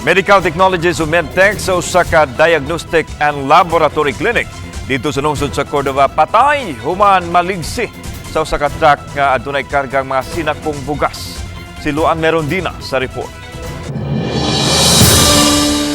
Medical Technologies o MedTech sa usa ka diagnostic and laboratory clinic didto sa lungsod sa Cordova patay human maligsi sa usa ka truck nga adunay kargang mga sinakong bugas. Si Luan Merondina sa report.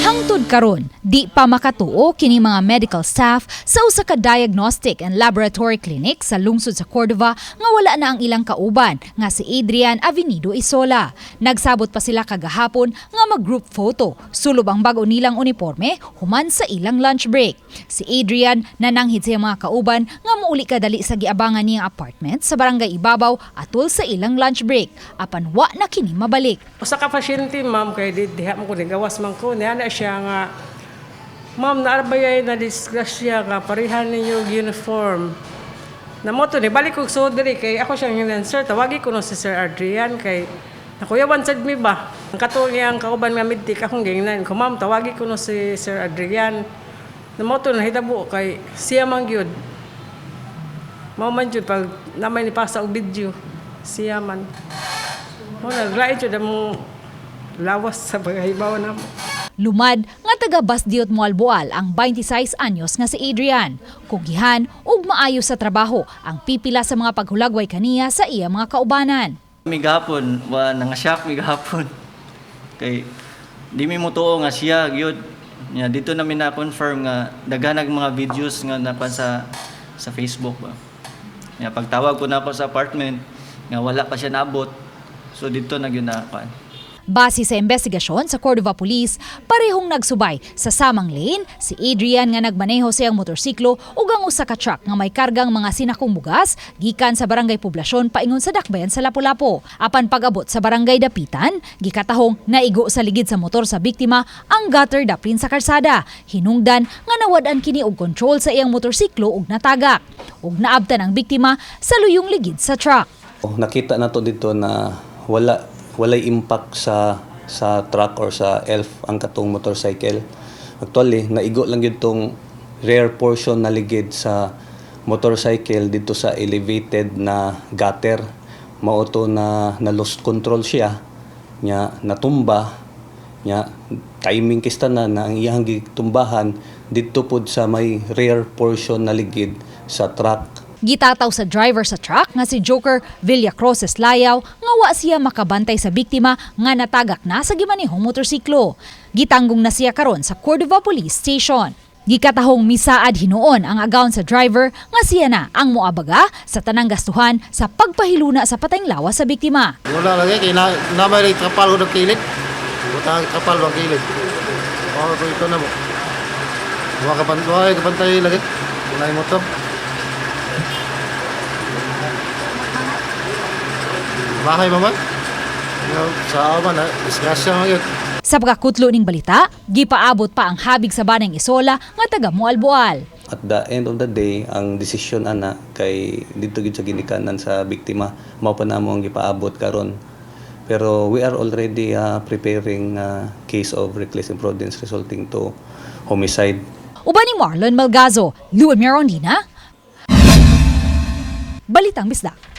Hangtod karon, di pa makatuo kini mga medical staff sa usa ka diagnostic and laboratory clinic sa lungsod sa Cordova nga wala na ang ilang kauban nga si Adrian Avenido Isola. Nagsabot pa sila kagahapon nga mag-group photo sulob ang bag-o nilang uniforme human sa ilang lunch break. Si Adrian nananghid sa iyang mga kauban nga muuli kadali sa giabangan niyang apartment sa Barangay Ibabaw atol sa ilang lunch break, apan wa na kini mabalik. Usa ka pasyente, ma'am, kay di diha mo ko gawas man ko niya na siya nga, "Ma'am, naa bay na disgrasya nga parehan ninyo og uniform." Na mo to ni balik kog so diri kay ako siyang ginan, "Sir, tawagi ko no si Sir Adrian kay nakuyawan sad mi ba." Ang katong iyang kauban nga medtech, akong gingnan ko, "Ma'am, tawagi ko no si Sir Adrian." Na mo to nahitabo kay siya man gyud. Mao man jud pag namay ni pasa og video, siya man. Mo naglain jud among lawas sa paghahibaw namo. Lumad nga taga Basdiot, Moalboal ang 26 anyos nga si Adrian. Kugihan ug maayo sa trabaho ang pipila sa mga paghulagway kaniya sa iya mga kaubanan. Mi gahapon, wa nga shock mi gahapon. Kay di mi motuo nga siya gyud. Nya dito na mi na confirm nga daghan ang mga videos nga napan sa Facebook ba. Nya pagtawag ko na ako sa apartment nga wala pa siya naabot. So dito na gyud na kuan. Base sa investigasyon sa Cordova Police, parehong nagsubay sa samang lane si Adrian nga nagmaneho sa iyang motorsiklo ug ang usa ka truck nga may kargang mga sinakong bugas gikan sa Barangay Poblasyon paingon sa Dakbayan sa Lapu-Lapu. Apan pag-abot sa Barangay Dapitan, gikatahong naigo sa ligid sa motor sa biktima ang gutter dapin sa karsada. Hinungdan nga nawad-an kini og kontrol sa iyang motorsiklo ug natagak. Ug naabtan ang biktima sa luyong ligid sa truck. Oh, nakita na to dito na walay impact sa truck or sa elf ang katong motorcycle. Actually, naigo lang gyud tong rear portion na ligid sa motorcycle dito sa elevated na gutter. Mao to na na lost control siya nya natumba, nya timing kista na na ang iyang gitumbahan didto pod sa may rear portion na ligid sa truck. Gitataw sa driver sa truck nga si Joker Villacroses Layaw nga wa siya makabantay sa biktima nga natagak na sa gimanehong motorsiklo. Gitanggong na siya karon sa Cordova Police Station. Gikatahong misaad hinuon ang agawon sa driver nga siya na ang moabaga sa tanang gastuhan sa pagpahiluna sa patayng lawas sa biktima. Wala lagi kay na may trapal ko ng kilid. Buta trapal ng kilid. Oh, ito na mo. Wa kabantay lagi. Wala yung motor. Bahay ba man? Sa man, disgrasya man yun. Sa pagkakutlo ning balita, gipaabot pa ang habig sa banang Isola nga taga Moalboal. At the end of the day, ang desisyon ana kay didto gid sa ginikanan sa biktima, mao pa namo ang gipaabot karon. Pero we are already preparing case of reckless imprudence resulting to homicide. Uban ni Marlon Malgazo, Luan Mirondina, Balitang Bisdak.